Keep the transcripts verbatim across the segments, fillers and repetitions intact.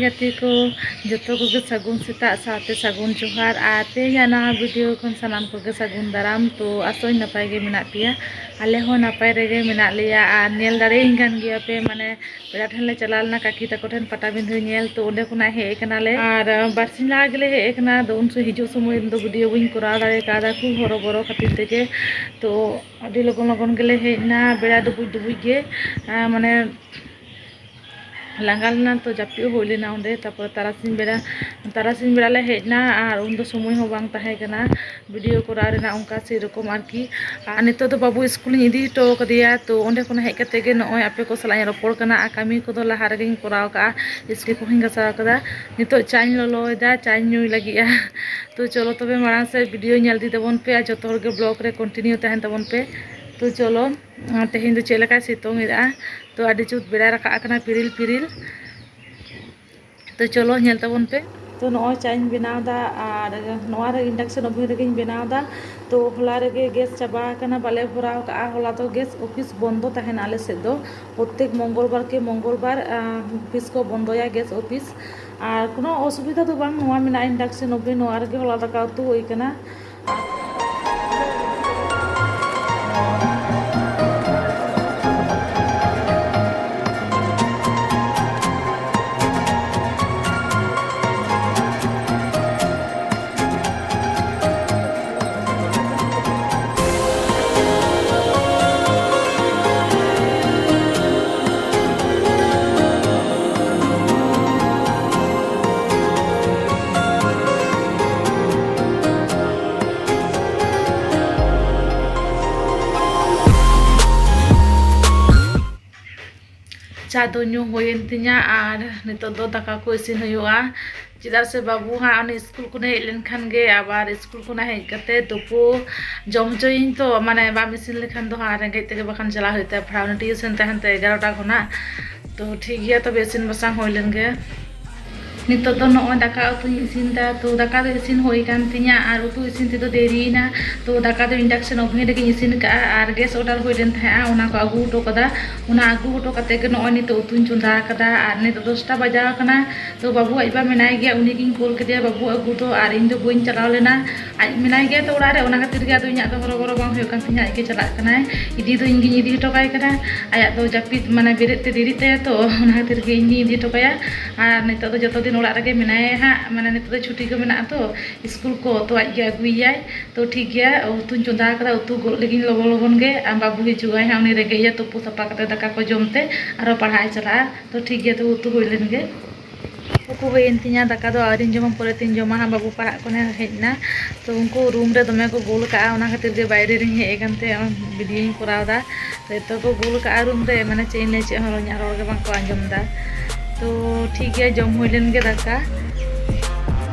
ᱜᱟᱛᱮ ᱠᱚ, ᱡᱚᱛᱚ ᱠᱚᱜᱮ ᱥᱟᱹᱜᱩᱱ ᱥᱮᱛᱟᱜ ᱥᱟᱶᱛᱮ ᱥᱟᱹᱜᱩᱱ ᱡᱚᱦᱟᱨ᱾ ᱟᱨ ᱛᱮᱦᱮᱧᱟᱜ ᱱᱟᱣᱟ ᱵᱷᱤᱰᱤᱭᱳ ᱠᱷᱚᱱ ᱥᱟᱱᱟᱢ ᱠᱚᱜᱮ ᱥᱟᱹᱜᱩᱱ ᱫᱟᱨᱟᱢ᱾ ᱛᱚ ᱟᱥᱚᱜ ᱟᱹᱧ ᱱᱟᱯᱟᱭ ᱜᱮ ᱢᱮᱱᱟᱜ ᱯᱮᱭᱟ, ᱟᱞᱮ ᱦᱚᱸ ᱱᱟᱯᱟᱭ ᱨᱮᱜᱮ ᱢᱮᱱᱟᱜ ᱞᱮᱭᱟ᱾ ᱟᱨ ᱧᱮᱞ ᱫᱟᱲᱮᱭᱟᱹᱧ ᱠᱟᱱ ᱜᱮᱭᱟ ᱯᱮ, ᱢᱟᱱᱮ ᱯᱮᱲᱟ ᱴᱷᱮᱱ ᱞᱮ ᱪᱟᱞᱟᱣ ᱞᱮᱱᱟ ᱠᱟᱹᱠᱤ ᱛᱟᱠᱚ ᱴᱷᱮᱱ ᱯᱟᱴᱟᱵᱤᱸᱫᱷᱟᱹ ᱧᱮᱞ᱾ ᱛᱚ ᱚᱸᱰᱮ ᱠᱷᱚᱱᱟᱜ ᱦᱮᱡ ᱟᱠᱟᱱᱟᱞᱮ, ᱟᱨ ᱵᱟᱨᱥᱤᱧ ᱞᱟᱦᱟ ᱜᱮᱞᱮ ᱦᱮᱡ ᱟᱠᱟᱱᱟ᱾ ᱟᱫᱚ ᱩᱱ ᱥᱚᱢᱚᱭ ᱦᱤᱡᱩᱜ ᱥᱚᱢᱚᱭ ᱫᱚ ᱵᱷᱤᱰᱤᱭᱳ ᱵᱟᱹᱧ ᱠᱚᱨᱟᱣ ᱫᱟᱲᱮ ᱠᱟᱣᱫᱟ, ᱠᱷᱩᱵ ᱦᱚᱨᱚᱵᱚᱨᱚ ᱠᱷᱟᱹᱛᱤᱨ ᱛᱮᱜᱮ᱾ ᱛᱚ ᱟᱹᱰᱤ ᱞᱚᱜᱚᱱ ᱞᱚᱜᱚᱱ ᱜᱮᱞᱮ ᱦᱮᱡ ᱮᱱᱟ, ᱵᱮᱲᱟ ᱰᱩᱵᱩᱡ ᱰᱩᱵᱩᱡ ᱜᱮ, ᱟᱨ ᱢᱟᱱᱮ ᱞᱟᱸᱜᱟ ᱞᱮᱱᱟ, ᱛᱚ ᱡᱟᱹᱯᱤᱫ ᱦᱩᱭ ᱞᱮᱱᱟ ᱚᱸᱰᱮ᱾ ᱛᱟᱨᱯᱚᱨᱮ ᱛᱟᱨᱟᱥᱤᱧ ᱵᱮᱲᱟ, ᱛᱟᱨᱟᱥᱤᱧ ᱵᱮᱲᱟ ᱞᱮ ᱦᱮᱡ ᱮᱱᱟ, ᱟᱨ ᱩᱱᱫᱚ ᱥᱚᱢᱚᱭ ᱦᱚᱸ ᱵᱟᱝ ᱛᱟᱦᱮᱸ ᱠᱟᱱᱟ ᱵᱷᱤᱰᱤᱭᱳ ᱠᱚᱨᱟᱣ ᱨᱮᱱᱟᱜ ᱚᱱᱠᱟ ᱥᱮᱨᱚᱠᱚᱢ ᱟᱨᱠᱤ᱾ ᱟᱨ ᱱᱤᱛᱚᱜ ᱫᱚ ᱵᱟᱹᱵᱩ ᱤᱥᱠᱩᱞᱤᱧ ᱤᱫᱤ ᱦᱚᱴᱚ ᱠᱟᱫᱮᱭᱟ᱾ ᱛᱚ ᱚᱸᱰᱮ ᱠᱷᱚᱱ ᱦᱮᱡ ᱠᱟᱛᱮ ᱜᱮ ᱱᱚᱜᱼᱚᱭ ᱟᱯᱮ ᱠᱚ ᱥᱟᱞᱟᱜ ᱤᱧ ᱨᱚᱯᱚᱲ ᱠᱟᱱᱟ᱾ ᱟᱨ ᱠᱟᱹᱢᱤ ᱠᱚᱫᱚ ᱞᱟᱦᱟ ᱨᱮᱜᱮᱧ ᱠᱚᱨᱟᱣ ᱠᱟᱜᱼᱟ, ᱤᱥᱠᱩᱞ ᱠᱚᱦᱚᱸᱧ ᱜᱟᱥᱟᱣ ᱠᱟᱫᱟ᱾ ᱱᱤᱛᱚᱜ ᱪᱟᱧ ᱞᱚᱞᱚᱭᱮᱫᱟ, ᱪᱟᱧ ᱧᱩᱭ ᱞᱟᱹᱜᱤᱫᱼᱟ᱾ ᱛᱚ ᱪᱚᱞᱚ ᱛᱚᱵᱮ ᱢᱟᱲᱟᱝ ᱥᱮᱫ ᱵᱷᱤᱰᱤᱭᱳ ᱧᱮᱞ ᱤᱫᱤ ᱛᱟᱵᱚᱱ ᱯᱮ, ᱟᱨ ᱡᱚᱛᱚ ᱦᱚᱲᱜᱮ ᱵᱞᱚᱜ ᱨᱮ ᱠᱚᱱᱴᱤᱱᱤᱭᱩ ᱛᱟᱦᱮᱱ ᱛᱟᱵᱚᱱ ᱯᱮ᱾ ᱛᱚ ᱪᱚᱞᱚ, ᱛᱮᱦᱮᱧ ᱫᱚ ᱪᱮᱫ ᱞᱮᱠᱟᱭ ᱥᱤᱛᱩᱝ ᱮᱫᱟ᱾ ᱛᱚ ᱟᱹᱰᱤ ᱡᱩᱛ ᱵᱮᱲᱟᱭ ᱨᱟᱠᱟᱵ ᱟᱠᱟᱱᱟ, ᱯᱤᱨᱤᱞ ᱯᱤᱨᱤᱞ᱾ ᱛᱚ ᱪᱚᱞᱚ ᱧᱮᱞ ᱛᱟᱵᱚᱱ ᱯᱮ᱾ ᱛᱚ ᱱᱚᱜᱼᱚᱭ ᱪᱟᱧ ᱵᱮᱱᱟᱣ ᱮᱫᱟ, ᱟᱨ ᱱᱚᱣᱟ ᱨᱮ induction oven ᱨᱮᱜᱮᱧ ᱵᱮᱱᱟᱣ ᱮᱫᱟ᱾ ᱛᱚ ᱦᱚᱞᱟ ᱨᱮᱜᱮ ᱜᱮᱥ ᱪᱟᱵᱟ ᱟᱠᱟᱱᱟ, ᱵᱟᱞᱮ ᱵᱷᱚᱨᱟᱣ ᱠᱟᱜᱼᱟ᱾ ᱦᱚᱞᱟ ᱫᱚ ᱜᱮᱥ ᱚᱯᱷᱤᱥ ᱵᱚᱱᱫᱚ ᱛᱟᱦᱮᱱᱟ ᱟᱞᱮ ᱥᱮᱫ ᱫᱚ᱾ ᱯᱨᱚᱛᱮᱠ ᱢᱚᱝᱜᱚᱞ ᱵᱟᱨ ᱠᱮ ᱢᱚᱝᱜᱚᱞ ᱵᱟᱨ, ᱟᱸ, ᱚᱯᱷᱤᱥ ᱠᱚ ᱵᱚᱱᱫᱚᱭᱟ, ᱜᱮᱥ ᱚᱯᱷᱤᱥ᱾ ᱟᱨ ᱠᱳᱱᱳ ᱚᱥᱩᱵᱤᱫᱷᱟ ᱫᱚ ᱵᱟᱝ, ᱱᱚᱣᱟ ᱢᱮᱱᱟᱜᱼᱟ induction oven, ᱱᱚᱣᱟ ᱨᱮᱜᱮ ᱦᱚᱞᱟ ᱫᱟᱠᱟ ᱩᱛᱩ ᱦᱩᱭ ᱟᱠᱟᱱᱟ᱾ ᱪᱟ ᱫᱚ ᱧᱩ ᱦᱩᱭᱮᱱ ᱛᱤᱧᱟ, ᱟᱨ ᱱᱤᱛᱚᱜ ᱫᱚ ᱫᱟᱠᱟ ᱠᱚ ᱤᱥᱤᱱ ᱦᱩᱭᱩᱜᱼᱟ᱾ ᱪᱮᱫᱟᱜ ᱥᱮ ᱵᱟᱹᱵᱩ ᱦᱟᱸᱜ ᱩᱱᱤ ᱤᱥᱠᱩᱞ ᱠᱷᱚᱱᱮ ᱦᱮᱡ ᱞᱮᱱᱠᱷᱟᱱ ᱜᱮ ᱟᱵᱟᱨ ᱤᱥᱠᱩᱞ ᱠᱷᱚᱱᱟᱜ ᱦᱮᱡ ᱠᱟᱛᱮ ᱛᱩᱯᱩ ᱡᱚᱢ ᱦᱚᱪᱚᱭᱤᱧ ᱛᱚ, ᱢᱟᱱᱮ ᱵᱟᱢ ᱤᱥᱤᱱ ᱞᱮᱠᱷᱟᱱ ᱫᱚ ᱦᱟᱸᱜ ᱨᱮᱸᱜᱮᱡ ᱛᱮᱜᱮ ᱵᱟᱠᱷᱟᱱ ᱪᱟᱞᱟᱣ ᱦᱩᱭᱩᱜ ᱛᱟᱭᱟ ᱯᱟᱲᱦᱟᱣ, ᱩᱱᱤ ᱴᱤᱭᱩᱥᱚᱱ ᱛᱟᱦᱮᱱ ᱛᱟᱭᱟ ᱮᱜᱟᱨᱚᱴᱟ ᱠᱷᱚᱱᱟᱜ᱾ ᱛᱚ ᱴᱷᱤᱠ ᱜᱮᱭᱟ, ᱛᱚᱵᱮ ᱤᱥᱤᱱ ᱵᱟᱥᱟᱝ ᱦᱩᱭ ᱞᱮᱱ ᱜᱮ᱾ ᱱᱤᱛᱚᱜ ᱫᱚ ᱱᱚᱜᱼᱚᱭ ᱫᱟᱠᱟ ᱩᱛᱩᱧ ᱤᱥᱤᱱ ᱫᱟ᱾ ᱛᱚ ᱫᱟᱠᱟ ᱫᱚ ᱤᱥᱤᱱ ᱦᱩᱭ ᱟᱠᱟᱱ ᱛᱤᱧᱟ ᱟᱨ ᱩᱛᱩ ᱤᱥᱤᱱ ᱛᱮᱫᱚ ᱫᱮᱨᱤᱭᱮᱱᱟ᱾ ᱛᱚ ᱫᱟᱠᱟ ᱫᱚ induction oven ᱨᱮᱜᱮᱧ ᱤᱥᱤᱱ ᱠᱟᱜᱼᱟ ᱟᱨ gas order ᱦᱩᱭ ᱞᱮᱱ ᱛᱟᱦᱮᱸᱜᱼᱟ, ᱚᱱᱟ ᱠᱚ ᱟᱹᱜᱩ ᱦᱚᱴᱚ ᱠᱟᱫᱟ᱾ ᱚᱱᱟ ᱟᱹᱜᱩ ᱦᱚᱴᱚ ᱠᱟᱛᱮ ᱜᱮ ᱱᱚᱜᱼᱚᱭ ᱱᱤᱛᱚᱜ ᱩᱛᱩᱧ ᱪᱚᱸᱫᱟ ᱟᱠᱟᱫᱟ ᱟᱨ ᱱᱤᱛᱚᱜ ᱫᱚᱥᱴᱟ ᱵᱟᱡᱟᱣ ᱟᱠᱟᱱᱟ᱾ ᱛᱚ ᱵᱟᱹᱵᱩ ᱟᱡ ᱵᱟ ᱢᱮᱱᱟᱭ ᱜᱮᱭᱟ, ᱩᱱᱤ ᱜᱤᱧ ᱠᱳᱞ ᱠᱮᱫᱮᱭᱟ ᱵᱟᱹᱵᱩ ᱟᱹᱜᱩ ᱫᱚ, ᱟᱨ ᱤᱧ ᱫᱚ ᱵᱟᱹᱧ ᱪᱟᱞᱟᱣ ᱞᱮᱱᱟ᱾ ᱟᱡ ᱢᱮᱱᱟᱭ ᱜᱮᱭᱟ ᱛᱚ ᱚᱲᱟᱜ ᱨᱮ, ᱚᱱᱟ ᱠᱷᱟᱹᱛᱤᱨ ᱜᱮ ᱟᱫᱚ ᱤᱧᱟᱹᱜ ᱫᱚ ᱦᱚᱨᱚᱵᱚᱨᱚ ᱵᱟᱝ ᱦᱩᱭᱩᱜ ᱠᱟᱱ ᱛᱤᱧᱟ᱾ ᱟᱡ ᱜᱮ ᱪᱟᱞᱟᱜ ᱠᱟᱱᱟᱭ, ᱤᱫᱤ ᱫᱚ ᱤᱧ ᱜᱤᱧ ᱤᱫᱤ ᱦᱚᱴᱚ ᱠᱟᱭ ᱠᱟᱱᱟ᱾ ᱟᱭᱟᱜ ᱫᱚ ᱡᱟᱹᱯᱤᱫ ᱢᱟᱱᱮ ᱵᱮᱨᱮᱫ ᱛᱮ ᱫᱮᱨᱤᱜ ᱛᱟᱭᱟ ᱛᱚ, ᱚᱱᱟ ᱠᱷᱟᱹᱛᱤᱨ ᱜᱮ ᱤᱧ ᱜᱤᱧ ᱤᱫᱤ ᱦᱚᱴᱚ ᱠᱟᱭᱟ᱾ ᱟᱨ ᱱᱤᱛᱚᱜ ᱫᱚ ᱡᱚᱛᱚ ᱫᱤᱱ ᱚᱲᱟᱜ ᱨᱮᱜᱮ ᱢᱮᱱᱟᱭᱟ ᱦᱟᱸᱜ, ᱢᱟᱱᱮ ᱱᱤᱛᱚᱜ ᱫᱚ ᱪᱷᱩᱴᱤ ᱠᱚ ᱢᱮᱱᱟᱜᱼᱟ ᱛᱚ ᱥᱠᱩᱞ ᱠᱚ, ᱛᱚ ᱟᱡ ᱜᱮ ᱟᱹᱜᱩᱭᱮᱭᱟᱭ᱾ ᱛᱚ ᱴᱷᱤᱠ ᱜᱮᱭᱟ, ᱩᱛᱩᱧ ᱪᱚᱸᱫᱟ ᱟᱠᱟᱫᱟ, ᱩᱛᱩ ᱜᱚᱫ ᱞᱮᱜᱤᱧ ᱞᱚᱜᱚᱱ ᱞᱚᱜᱚᱱ ᱜᱮ᱾ ᱟᱨ ᱵᱟᱹᱵᱩ ᱦᱤᱡᱩᱜᱼᱟᱭ ᱦᱟᱸᱜ, ᱩᱱᱤ ᱨᱮᱸᱜᱮᱡ ᱮᱭᱟ, ᱛᱩᱯᱩ ᱥᱟᱯᱷᱟ ᱠᱟᱛᱮ ᱫᱟᱠᱟ ᱠᱚ ᱡᱚᱢ ᱛᱮ ᱟᱨᱚ ᱯᱟᱲᱦᱟᱜ ᱮ ᱪᱟᱞᱟᱜᱼᱟ᱾ ᱛᱚ ᱴᱷᱤᱠ ᱜᱮᱭᱟ, ᱛᱚ ᱩᱛᱩ ᱦᱩᱭ ᱞᱮᱱ ᱜᱮ᱾ ᱩᱛᱩ ᱠᱚ ᱦᱩᱭᱮᱱ ᱛᱤᱧᱟ, ᱫᱟᱠᱟ ᱫᱚ ᱟᱹᱣᱨᱤᱧ ᱡᱚᱢᱟ, ᱯᱚᱨᱮ ᱛᱤᱧ ᱡᱚᱢᱟ ᱦᱟᱸᱜ᱾ ᱵᱟᱹᱵᱩ ᱯᱟᱲᱦᱟᱜ ᱠᱷᱚᱱᱮ ᱦᱮᱡ ᱮᱱᱟ, ᱛᱚ ᱩᱱᱠᱩ ᱨᱩᱢ ᱨᱮ ᱫᱚᱢᱮ ᱠᱚ ᱜᱳᱞ ᱠᱟᱜᱼᱟ, ᱚᱱᱟ ᱠᱷᱟᱹᱛᱤᱨ ᱜᱮ ᱵᱟᱭᱨᱮ ᱨᱤᱧ ᱦᱮᱡ ᱟᱠᱟᱱ ᱛᱮ ᱵᱷᱤᱰᱤᱭᱳᱧ ᱠᱚᱨᱟᱣ ᱮᱫᱟ᱾ ᱛᱚ ᱮᱛᱚ ᱠᱚ ᱜᱳᱞ ᱠᱟᱜᱼᱟ ᱨᱩᱢ ᱨᱮ, ᱢᱟᱱᱮ ᱪᱮᱫ ᱤᱧ ᱞᱟᱹᱭᱟ, ᱪᱮᱫ ᱦᱚᱸ ᱤᱧᱟᱹᱜ ᱨᱚᱲ ᱜᱮ ᱵᱟᱝ ᱠᱚ ᱟᱸᱡᱚᱢ ᱮᱫᱟ᱾ ᱛᱚ ᱴᱷᱤᱠ ᱜᱮᱭᱟ, ᱡᱚᱢ ᱦᱩᱭ ᱞᱮᱱ ᱜᱮ ᱫᱟᱠᱟ᱾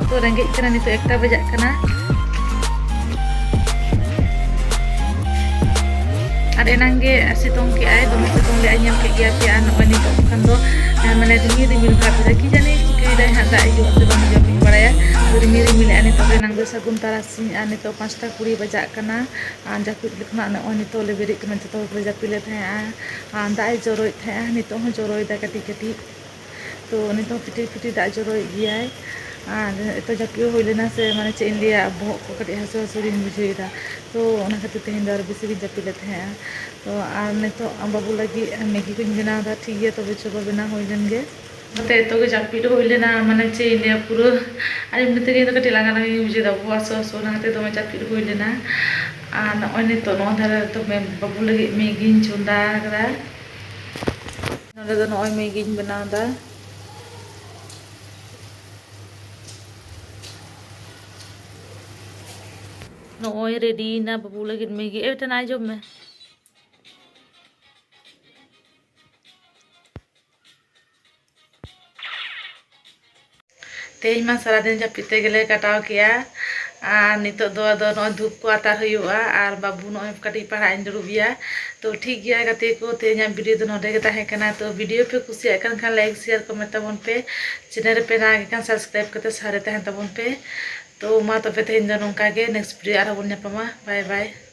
ᱛᱚ ᱨᱮᱸᱜᱮᱡ ᱠᱟᱱᱟ, ᱱᱤᱛᱚᱜ ᱮᱠᱴᱟ ᱵᱟᱡᱟᱜ ᱠᱟᱱᱟ᱾ ᱟᱨ ᱮᱱᱟᱝ ᱜᱮ ᱥᱤᱛᱩᱝ ᱠᱮᱜᱼᱟᱭ, ᱫᱚᱢᱮ ᱥᱤᱛᱩᱝ ᱞᱮᱜᱼᱟᱭ, ᱧᱮᱞ ᱠᱮᱫ ᱜᱮᱭᱟ ᱯᱮ᱾ ᱟᱨ ᱱᱚᱜᱼᱚᱭ ᱱᱤᱛᱚᱜ ᱠᱷᱟᱱ ᱫᱚ, ᱟᱨ ᱢᱟᱱᱮ ᱨᱤᱢᱤᱞ ᱨᱤᱢᱤᱞ ᱵᱷᱟᱵᱽ ᱮᱫᱟ, ᱠᱤ ᱡᱟᱹᱱᱤ ᱪᱤᱠᱟᱹᱭᱮᱫᱟᱭ ᱦᱟᱸᱜ, ᱫᱟᱜ ᱦᱤᱡᱩᱜᱼᱟ ᱥᱮ ᱵᱟᱝ ᱦᱤᱡᱩᱜᱼᱟ, ᱵᱟᱹᱧ ᱵᱟᱲᱟᱭᱟ᱾ ᱛᱚ ᱨᱤᱢᱤᱞ ᱨᱤᱢᱤᱞ ᱞᱮᱜᱼᱟ ᱱᱤᱛᱚᱜ ᱫᱚ, ᱮᱱᱟᱝ ᱫᱚ ᱥᱟᱹᱜᱩᱱ ᱛᱟᱨᱟᱥᱤᱧ, ᱟᱨ ᱱᱤᱛᱚᱜ ᱯᱟᱸᱪᱴᱟ ᱠᱩᱲᱤ ᱵᱟᱡᱟᱜ ᱠᱟᱱᱟ᱾ ᱟᱨ ᱡᱟᱹᱯᱤᱫ ᱠᱷᱚᱱᱟᱜ ᱱᱚᱜᱼᱚᱭ ᱱᱤᱛᱚᱜ ᱞᱮ ᱵᱮᱨᱮᱫ ᱠᱟᱱᱟ, ᱡᱚᱛᱚ ᱦᱚᱲ ᱠᱚ ᱡᱟᱹᱯᱤᱫ ᱞᱮᱫ ᱛᱟᱦᱮᱸᱜᱼᱟ᱾ ᱟᱨ ᱫᱟᱜ ᱮ ᱡᱚᱨᱚᱭᱮᱫ ᱛᱟᱦᱮᱸᱜᱼᱟ, ᱱᱤᱛᱚᱜ ᱦᱚᱸ ᱡᱚᱨᱚᱭᱮᱫᱟ ᱠᱟᱹᱴᱤᱡ ᱠᱟᱹᱴᱤᱡ᱾ ᱛᱚ ᱱᱤᱛᱚᱜ ᱯᱷᱤᱴᱤᱨ ᱯᱷᱤᱴᱤᱨ ᱫᱟᱜ ᱡᱚᱨᱚᱭᱮᱫ ᱜᱮᱭᱟᱭ᱾ ᱟᱨ ᱮᱛᱚ ᱡᱟᱹᱯᱤᱫ ᱦᱩᱭ ᱞᱮᱱᱟ ᱥᱮ, ᱢᱟᱱᱮ ᱪᱮᱫ ᱤᱧ ᱞᱟᱹᱭᱟ, ᱵᱚᱦᱚᱜ ᱠᱚ ᱠᱟᱹᱴᱤᱡ ᱦᱟᱹᱥᱩ ᱦᱟᱹᱥᱩ ᱜᱤᱧ ᱵᱩᱡᱷᱟᱹᱣᱮᱫᱟ᱾ ᱛᱚ ᱚᱱᱟ ᱠᱷᱟᱹᱛᱤᱨ ᱛᱮᱦᱮᱧ ᱫᱚ ᱟᱨ ᱵᱮᱥᱤ ᱜᱤᱧ ᱡᱟᱹᱯᱤᱫ ᱞᱮᱫ ᱛᱟᱦᱮᱸᱜᱼᱟ᱾ ᱛᱚ ᱟᱨ ᱱᱤᱛᱚᱜ ᱵᱟᱹᱵᱩ ᱞᱟᱹᱜᱤᱫ ᱢᱮᱜᱤ ᱠᱚᱧ ᱵᱮᱱᱟᱣ ᱮᱫᱟ᱾ ᱴᱷᱤᱠ ᱜᱮᱭᱟ, ᱛᱚᱵᱮ ᱪᱚᱞᱚ ᱵᱮᱱᱟᱣ ᱦᱩᱭ ᱞᱮᱱ ᱜᱮ᱾ ᱱᱚᱛᱮ ᱮᱛᱚ ᱜᱮ ᱡᱟᱹᱯᱤᱫ ᱦᱩᱭ ᱞᱮᱱᱟ, ᱢᱟᱱᱮ ᱪᱮᱫ ᱤᱧ ᱞᱟᱹᱭᱟ, ᱯᱩᱨᱟᱹ ᱟᱨ ᱮᱢᱱᱤ ᱛᱮᱜᱮ ᱤᱧ ᱫᱚ ᱠᱟᱹᱴᱤᱡ ᱞᱟᱸᱜᱟ ᱞᱟᱸᱜᱟ ᱜᱤᱧ ᱵᱩᱡᱷᱟᱹᱣ ᱮᱫᱟ, ᱵᱚᱦᱚᱜ ᱦᱟᱹᱥᱩ ᱦᱟᱹᱥᱩ, ᱚᱱᱟ ᱠᱷᱟᱹᱛᱤᱨ ᱫᱚᱢᱮ ᱡᱟᱹᱯᱤᱫ ᱦᱩᱭ ᱞᱮᱱᱟ᱾ ᱟᱨ ᱱᱚᱜᱼᱚᱭ ᱱᱤᱛᱚᱜ ᱱᱚᱣᱟ ᱫᱷᱟᱨᱮ ᱨᱮᱫᱚ ᱢᱮ-, ᱵᱟᱹᱵᱩ ᱞᱟᱹᱜᱤᱫ ᱢᱮᱜᱤᱧ ᱪᱚᱸᱫᱟ ᱟᱠᱟᱫᱟ᱾ ᱱᱚᱰᱮ ᱫᱚ ᱱᱚᱜᱼᱚᱭ ᱢᱮᱜᱤᱧ ᱵᱮᱱᱟᱣ ᱮᱫᱟ᱾ ᱱᱚᱜᱼᱚᱭ ᱨᱮᱰᱤᱭᱮᱱᱟ ᱵᱟᱹᱵᱩ ᱞᱟᱹᱜᱤᱫ ᱢᱮᱜᱤ᱾ ᱮ ᱵᱮᱴᱟ, ᱱᱟᱭ ᱡᱚᱢ ᱢᱮ᱾ ᱛᱮᱦᱮᱧ ᱢᱟ ᱥᱟᱨᱟᱫᱤᱱ ᱡᱟᱹᱯᱤᱫ ᱛᱮᱜᱮᱞᱮ ᱠᱟᱴᱟᱣ ᱠᱮᱜᱼᱟ᱾ ᱟᱨ ᱱᱤᱛᱚᱜ ᱫᱚ ᱟᱫᱚ ᱱᱚᱜᱼᱚᱭ ᱫᱷᱩᱯ ᱠᱚ ᱟᱛᱟᱨ ᱦᱩᱭᱩᱜᱼᱟ᱾ ᱟᱨ ᱵᱟᱹᱵᱩ ᱱᱚᱜᱼᱚᱭ ᱠᱟᱹᱴᱤᱡ ᱯᱟᱲᱦᱟᱜ ᱤᱧ ᱫᱩᱲᱩᱵ ᱮᱭᱟ᱾ ᱛᱚ ᱴᱷᱤᱠ ᱜᱮᱭᱟ ᱜᱟᱛᱮ ᱠᱚ, ᱛᱮᱦᱮᱧᱟᱜ video ᱫᱚ ᱱᱚᱰᱮ ᱜᱮ ᱛᱟᱦᱮᱸ ᱠᱟᱱᱟ᱾ ᱛᱚ video ᱯᱮ ᱠᱩᱥᱤᱭᱟᱜ ᱠᱟᱱ ᱠᱷᱟᱱ like share comment ᱛᱟᱵᱚᱱ ᱯᱮ, channel ᱨᱮᱯᱮ ᱱᱟᱣᱟ ᱜᱮ ᱠᱷᱟᱱ subscribe ᱠᱟᱛᱮ ᱥᱟᱶᱨᱮ ᱛᱟᱦᱮᱱ ᱛᱟᱵᱚᱱ ᱯᱮ᱾ ᱛᱚ ᱢᱟ ᱛᱚᱵᱮ ᱛᱮᱦᱮᱧ ᱫᱚ ᱱᱚᱝᱠᱟ ᱜᱮ, next video ᱟᱨᱦᱚᱸ ᱵᱚᱱ ᱧᱟᱯᱟᱢᱟ᱾ Bye bye᱾